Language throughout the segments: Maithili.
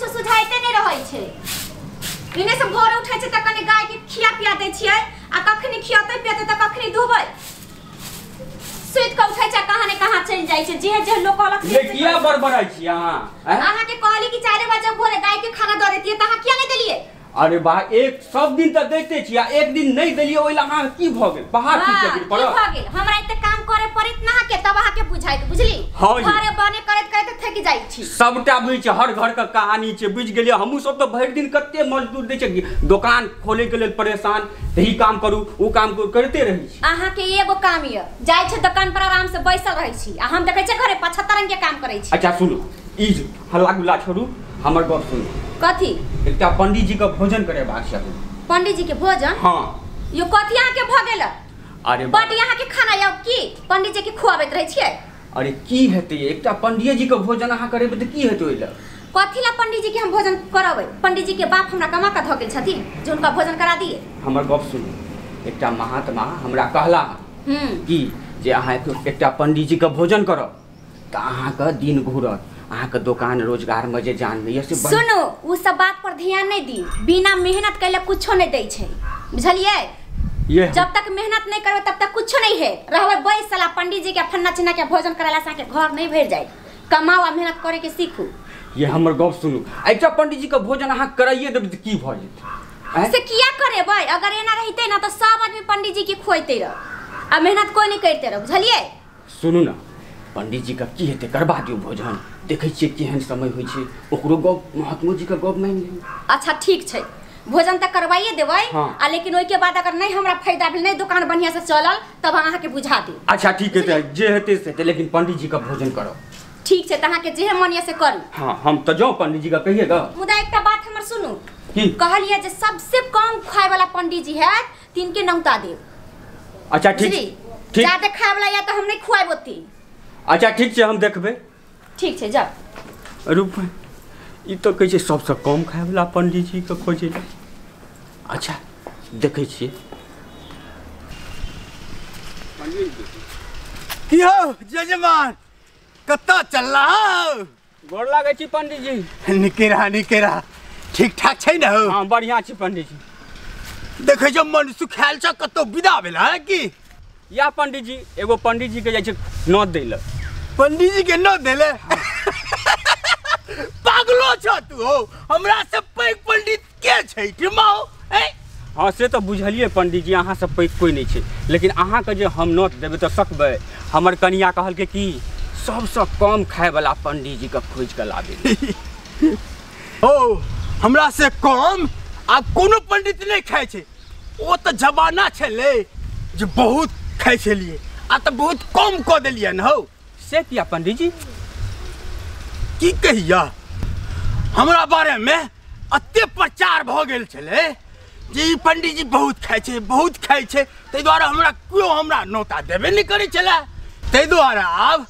कुछो सुझाइते नै रहै छै। इने से भोरे उठै छै त कनी गाय के खिया पिया दै छियै आ कखनी खियाते पियाते त कखनी धोबै। सुति के उठै छै कहाँ ने कहाँ चलि जाइ छै। जे जे लोक कहलक से किया बड़बड़ाइ छी अहाँ? अहाँ के कहली कि 4 बजे भोरे गाय के खाना दऽ देतियै त अहाँ किया नै देलियै? अरे बा एक सब दिन त दैते छी आ एक दिन नै देलियै ओइ ला अहाँ की भ गेल? बाहर की चलि पड़ल? की भ गेल? हमरा एते काम करे पड़ित ना के तब अहाँ के बुझाइत बुझली। घरे बने करैत करैत थकि जाइ छी। सबटा बुझै छै, हर घर के कहानी छै, बुझि गेलियै। हमहूँ सब तऽ भरि दिन कते मजदूर दै छै, दोकान खोले के लेल परेशान, तऽ ई काम करू ओ काम करू करिते रहै छी। अहाँ के एगो काम य, जाइ छै दोकान पर आराम से बैसल रहै छी आ हम देखै छियै घरे 75 रंग के काम करै छी। अच्छा सुनू, ई हल्ला गुल्ला छोड़ू, हमर गप सुनू। कथी? एकटा पंडीजी के भोजन करेबाक छै। पंडीजी के भोजन? हाँ। यो कथी अहाँ के भ गेल? अरे बड यहाँ के खाना यौ की पंडीजी के खुआबैत रहै छियै? अरे की हेतै, एकटा पंडिये जी के भोजन अहाँ करेबै तऽ की हेतै ओइ लए? कथी ला पंडीजी के हम भोजन करबै? पंडीजी के बाप हमरा कमा के धऽ गेल छथिन जे हुनका भोजन करा दिए। हमर गप सुनू, एकटा महात्मा हमरा कहला कि जे अहाँ एकटा पंडीजी के भोजन करब तऽ अहाँके दिन घुरत, अहाँके दोकान रोजगार में जे जान में से। सुनू, उ सब बात पर ध्यान नहीं दी, बिना मेहनत कैले कुछो नहीं दै छै, बुझलियै? जब तक मेहनत नहीं करबै तब तक कुछो नहीं है। रहबै बैसला पंडीजी के फन्ना चिन्ना के भोजन कराला से घर नहीं भरि जाए। कमाओ आ मेहनत करे के सीखू। ये हमर गप सुनू, एकटा पंडीजी के भोजन अहाँ कराइए देबै तऽ की भऽ जेतै? से किया करेबै? अगर एना रहितै ना तऽ सब आदमी पंडीजी के खुएते रह आ मेहनत कोई नहीं करते रह, बुझलियै? सुनू ना, पंडीजी के की हेतै करबा दियौ भोजन, देखै छियै केहन समय होइ छै, ओकरो गप महात्मो जी के गप मानि लियौ। अच्छा ठीक छै, भोजन तऽ करवाइए देबै। हाँ। आ लेकिन ओहिके बाद अगर नहीं हमरा फायदा भेल, नहीं दुकान बढ़िया से चलल, तब अहाँ के बुझा देब। अच्छा ठीक है, जे हेतै से हेतै, लेकिन पंडीजी के भोजन करब। ठीक छै, तऽ अहाँ के जे मन यऽ से करू। हाँ, हम तऽ जाउ पंडीजी के कहिए दऽ। मुदा एकटा बात हमर सुनू, कहलियै जे सबसे कम खाय वाला पंडीजी हैत तिनके नौता देब। अच्छा ठीक ठीक, जादे खाय वाला या तऽ हम नहीं खुआब ओते। अच्छा ठीक छै, हम देखबै। ठीक छै, जाउ। रुप ई तऽ कहै छै सबसँ कम खायवला पंडीजी के खोजै। अच्छा देखै छियै। की हौ जजमान, कतऽ चलला हौ? गोर लागै छी पंडीजी। निके रहा, निके रहा। ठीक ठाक छै ने हौ? हाँ बढ़िया छी पंडीजी। देखै छौ मन सुखायल छौ, कतौ विदा भेल है की? या पंडीजी एगो पंडीजी के जाइ छै नोत दै लए। पंडीजी के नोत दै लए? पागलो छौ तू हौ, हमरा से पैघ पंडित के छै ठिमा हौ? हाँ से तऽ बुझलियै पंडीजी, अहाँ से पैघ कोइ नहि छै, लेकिन अहाँके जे हम नोत देबै तऽ सकबै? हमर कनिया कहलकै कि सबसँ कम खायवला पंडीजीके खोजि कऽ लाबै। ओ हमरा से कम आब कोनो पंडित नहि खाइ छै। ओ तऽ जमाना छलै जे बहुत खाइ छलियै, आ तऽ बहुत कम कऽ देलियै ने हौ। से किया पंडीजी? की कहिया, हमरा बारेमे एते प्रचार भऽ गेल छलै जे ई पंडीजी बहुत खाइ छै, बहुत खाइ छै, ताहि दुआरे हमरा केओ हमरा नौता देबे नहि करै छलै, ताहि दुआरे आब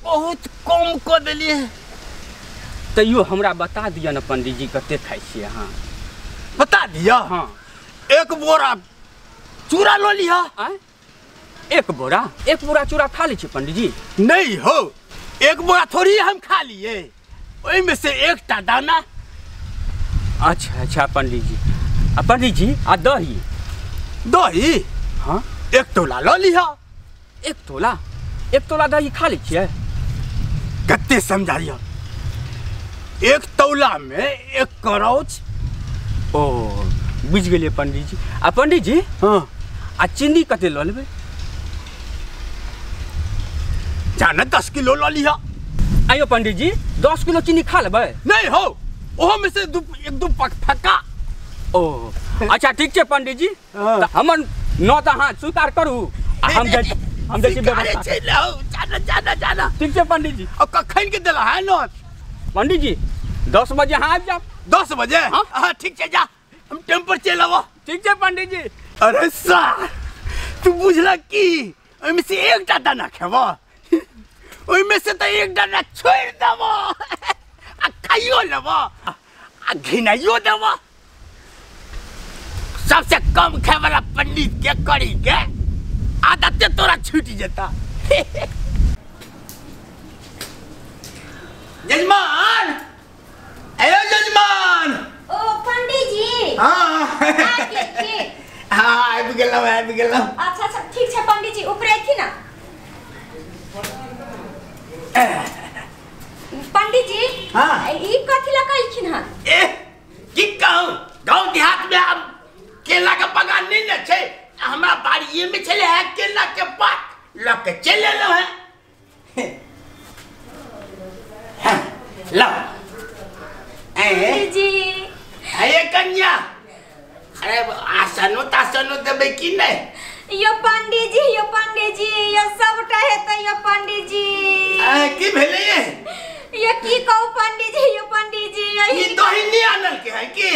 बहुत कम कऽ देलियै। तैयो हमरा बता दिअ ने पंडीजी कते खाइ छियै अहाँ? बता दिअ? हाँ। एक बोरा चूड़ा लऽ लिअ। एक बोरा? एक बोरा चूड़ा खा लै छियै पंडीजी? नहि हौ, एक बोरा थोड़ी हम खा लियै, ओहिमे से एकटा दाना। अच्छा अच्छा पंडीजी। आ पंडीजी आ दही? दही? हाँ। एक तोला लऽ लिह। एक तोला? एक तोला दही खा लै छियै? कते समझाइय, एक तोला में एक करौच। ओ बुझि गेलियै पंडीजी। आ पंडीजी हाँ, आ चीनी कते लऽ लेबै? जाने 10 किलो लऽ लिह। आइयो पंडीजी 10 किलो चीनी खा लेबै? नहीं हो, ओहो में से एक दू पक फक्का। ओ अच्छा ठीक छै पंडीजी, तऽ हमर नोत अहाँ स्वीकार करू। आ हम जाइ छी व्यवस्था। जाना जाना जाना। ठीक छै पंडीजी। और कखन के देला है नोत? पंडीजी 10 बजे अहाँ आबि जायब। 10 बजे? हाँ ठीक छै, जा हम टाइम पर चलि आबऽ। ठीक छै पंडीजी। अरे सार तू बुझलक की, ओहिमे से एकटा दाना खेबऽ, ओहिमे से तऽ एक दाना छोड़ि देबऽ आ खाइयो लेबऽ आ घिनाइयो देबऽ। सबसे कम खाय वाला पंडित के करी के आदते तोरा छूटि जेता। जजमान, अयो जजमान। गेलहुँ आबि गेलहुँ। अच्छा अच्छा ठीक छै पंडीजी ऊपर अयथिन ना। पंडीजी हाँ ई कथी लऽ कहलखिन हन? ए की कहूँ गाँव देहात में आब केला के बगान नहीं न छै, हमरा बाड़िए में छलै है केला के पात लऽ के चलि एलहुँ हैं। लो पंडीजी अरे कन्या अरे आसनो तासनो देबै कि नहीं? यो पंडीजी यो पंडीजी यो सबटा हेतै यो पंडीजी। की भेलै ये? यो की कहू पंडीजी यो पंडीजी ई दही नहि आनल के है की?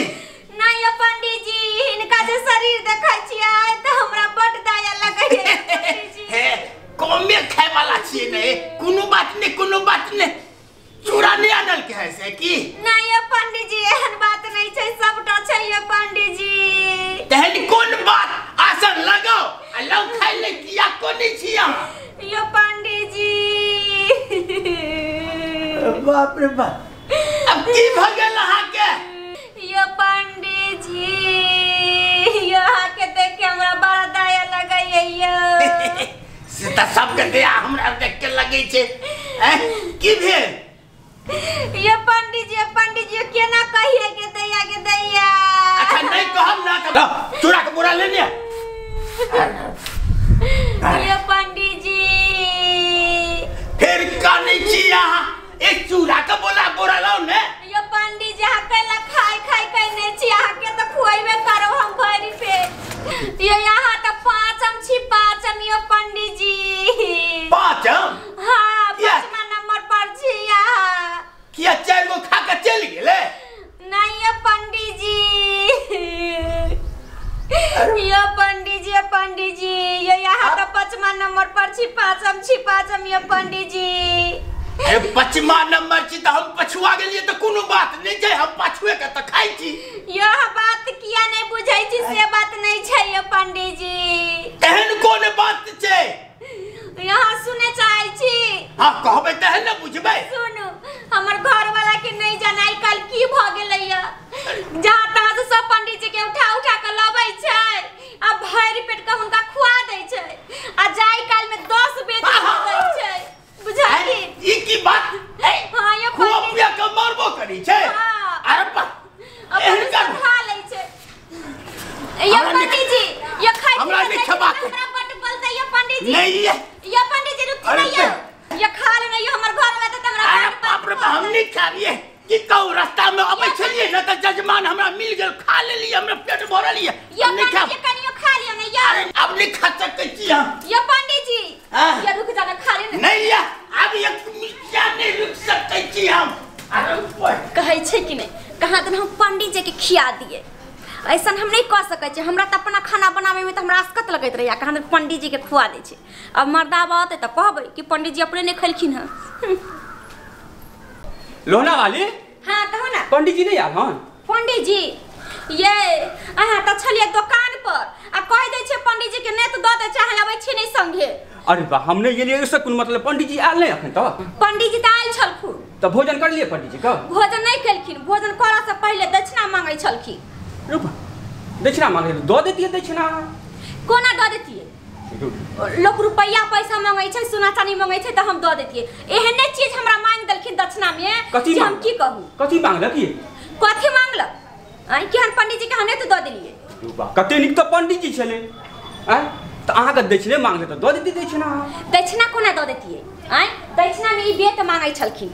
नहीं यो पंडीजी हिनका जे शरीर देखै छियै तऽ हमरा बड दया लगैए पंडीजी। हे कमे खाय वाला छियै ने, कोनो बात नहीं कोनो बात नहीं। चूड़ा नहीं आनल के है से की? नहीं यो पंडीजी एहन बात नहीं छै, सबटा छै यो पंडीजी। तेहन कोन बात? आसन लगाओ आ लौ खाय ले किया कोनी छी अहाँ? यो पंडीजी बाप रे बाप अब की भ गेल अहाँ के? यो पंडीजी यो अहाँ के देख के हमरा बड़ा दया लगैए यो। से तऽ सबके दया हमरा देख के लगै छै। की भेल यो पंडीजी? पंडीजी केना कहिए के दैया के दैया? अच्छा नहीं कहब ना त चूड़ा के बोरा लेने। यो पंडीजी फेर कानै छी अहाँ? एक चूड़ा के बोला बोरा लाउ ने। यो पंडीजी अहाँ कैला खाय खाय कैने छी, अहाँ के त खुएबे करब हम भरि पेट। यो यहाँ त पाँचम छी पाँचम यो पंडीजी। पाँचम? हाँ पाँचमा नंबर पर छी अहाँ। किया चारि गो खा के चलि गेलै? नहीं यो पंडीजी यो पंडीजी यो पंडीजी यो यहाँ त पाँचमा नंबर पर छी पाँचम छी पाँचम यो पंडीजी। अरे पचमा नंबर छी त हम पछुआ गेलियै त कोनो बात नहीं छै, हम पछुए के त खाइ छी। यो बात किया नहीं बुझै छी से बात नहीं छै यो पंडीजी। तेहन कोन बात छै? यहाँ सुने चाहै छी। हाँ कहबै तेहन ने बुझबै। सुनू हमर घर वाला के नहीं जानाइ काल की भ गेलै या, जहाँ तहाँ से सब पंडीजी के उठा उठा के लबै छै आ भरि पेट के हुनका खुआ दै छै आ जाय काल में 10 बेर दै छै। बुझाई ई की बात? हां यो खुआ पिया के मारबो करी छै। अरे बा एहन खा लै छै यो पंडीजी। यो खाइ हमरा नहीं खेबाक, हमरा बड बोलतै यो पंडीजी। नहीं यो पंडीजी रुकि नहीं यो, यो खा ले नहीं हमर घर में त हमरा। अरे बाप रे हम नहीं खाबिए की कहू, रास्ता में अबै छलियै न त जजमान हमरा मिल गेल खा लेलियै, हमरा पेट भरल ये। यो नहीं खाब। पंडीजी कनियो खा लियो ने यो। अरे अब नहीं खा सकै छी हम। यो पंडीजी यो रुक जाना खा ले ने। नहीं या अब एक मिर्चा नहीं रुक सकै छी हम। अरे ऊपर कहै छै कि नहीं कहाँ दिन हम पंडीजी के खिया दिए, ऐसा हम नहीं कह सकै छी। हमरा त अपना खाना बनावे में त हमरा आसकत लगैत रहैया, कहाँ दिन पंडीजी के खुआ दै छै। अब मर्दाबा अतै त कहबै कि पंडीजी अपने नहीं खेलखिन हँ। लोहना वाली हाँ कहू ना। पंडीजी नहीं आयल हन? पंडीजी ये अहाँ त छलियै दोकान पर आ कहि दै छै पंडीजी के नेत दऽ दै छै, अहाँ अबै छी नहीं संगे। अरे बा हम नहीं गेलियै ओहिसँ कोन मतलब, पंडीजी आयल नहीं अखन त? पंडीजी त आयल छलखुन। त भोजन कर लिए पंडीजी के? भोजन नहीं केलखिन, भोजन करऽ से पहिले दक्षिणा मांगै छलखिन। रुक दक्षिणा मांगै दऽ देतियै दक्षिणा? कोना दऽ देतियै? लोक रुपैया पैसा मांगै छै सोना चानी मांगै छै त हम दऽ देतियै। एहने चीज हमरा मांगि देलखिन दक्षिणा में जे हम की कहू। कथी मांगलक ये? कथी मांगलक? आइ केहन पंडीजी के हम नहि तऽ दऽ देलियै। कते नीक तऽ पंडीजी छलै आँय, तऽ अहाँके दक्षिणे मांगलै तऽ दऽ देतियै दक्षिणा। दक्षिणा कोना दऽ देतियै आँय? दक्षिणा में ई बेत मांगै छलखिन।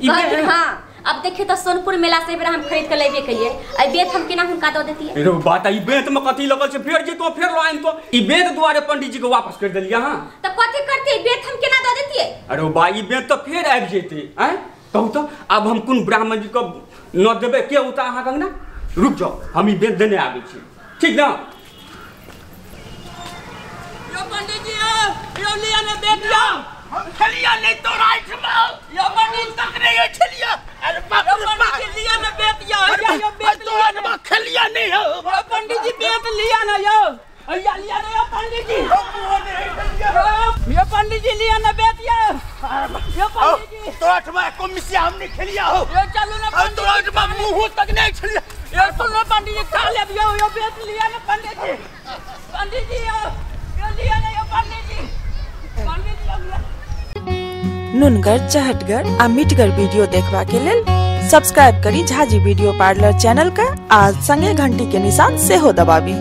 हाँ अब देखियो तऽ सोनपुर मेला से बेरा हम खरीद के लेबे करियै, एहि बेत हम केना हुनका दऽ देतियै? रे बात ई बेत में कथी लगल छै, फेर जेतो फेर ल आनितो। ई बेत दुआरे पंडीजी के वापस कर देलियै अहाँ? तऽ कथी करतियै बेत हम केना दऽ देतियै? अरे बा ई बेत तऽ फेर आबि जेतै आँय। कहू तऽ आब हम कोन ब्राह्मण जी के न देबै के औता अहाँ कंगना? रुक जाओ हम ई बेत देने आबै छी ठीक ना? यो पंडीजी यो लिया ने बेत यो। हम खेलिया नहीं तो राइट में यो पंडीजी तक नहीं खेलिया। अरे बाप रे बाप खेलिया ने बेत यो यो बेत तोरा न खेलिया नहीं हो। यो पंडीजी बेत लिया ना यो अय्या लिया ना यो पंडीजी। यो पंडीजी लिया ना बेत यो। यो पंडीजी तोरा ठमा एको मिसिया हम नहीं खेलिया हो। यो चलू ना पंडीजी तोरा ठमा मुंह तक नहीं खेलिया। यो सुनो पंडीजी खा ले यो यो बेत लिया ना पंडीजी। पंडीजी यो नुनगर, चहटगर आ मिठगर वीडियो देखबा के लेल सब्सक्राइब करी झाजी वीडियो पार्लर चैनल का आ संगे घंटी के निशान सेहो दबाबी।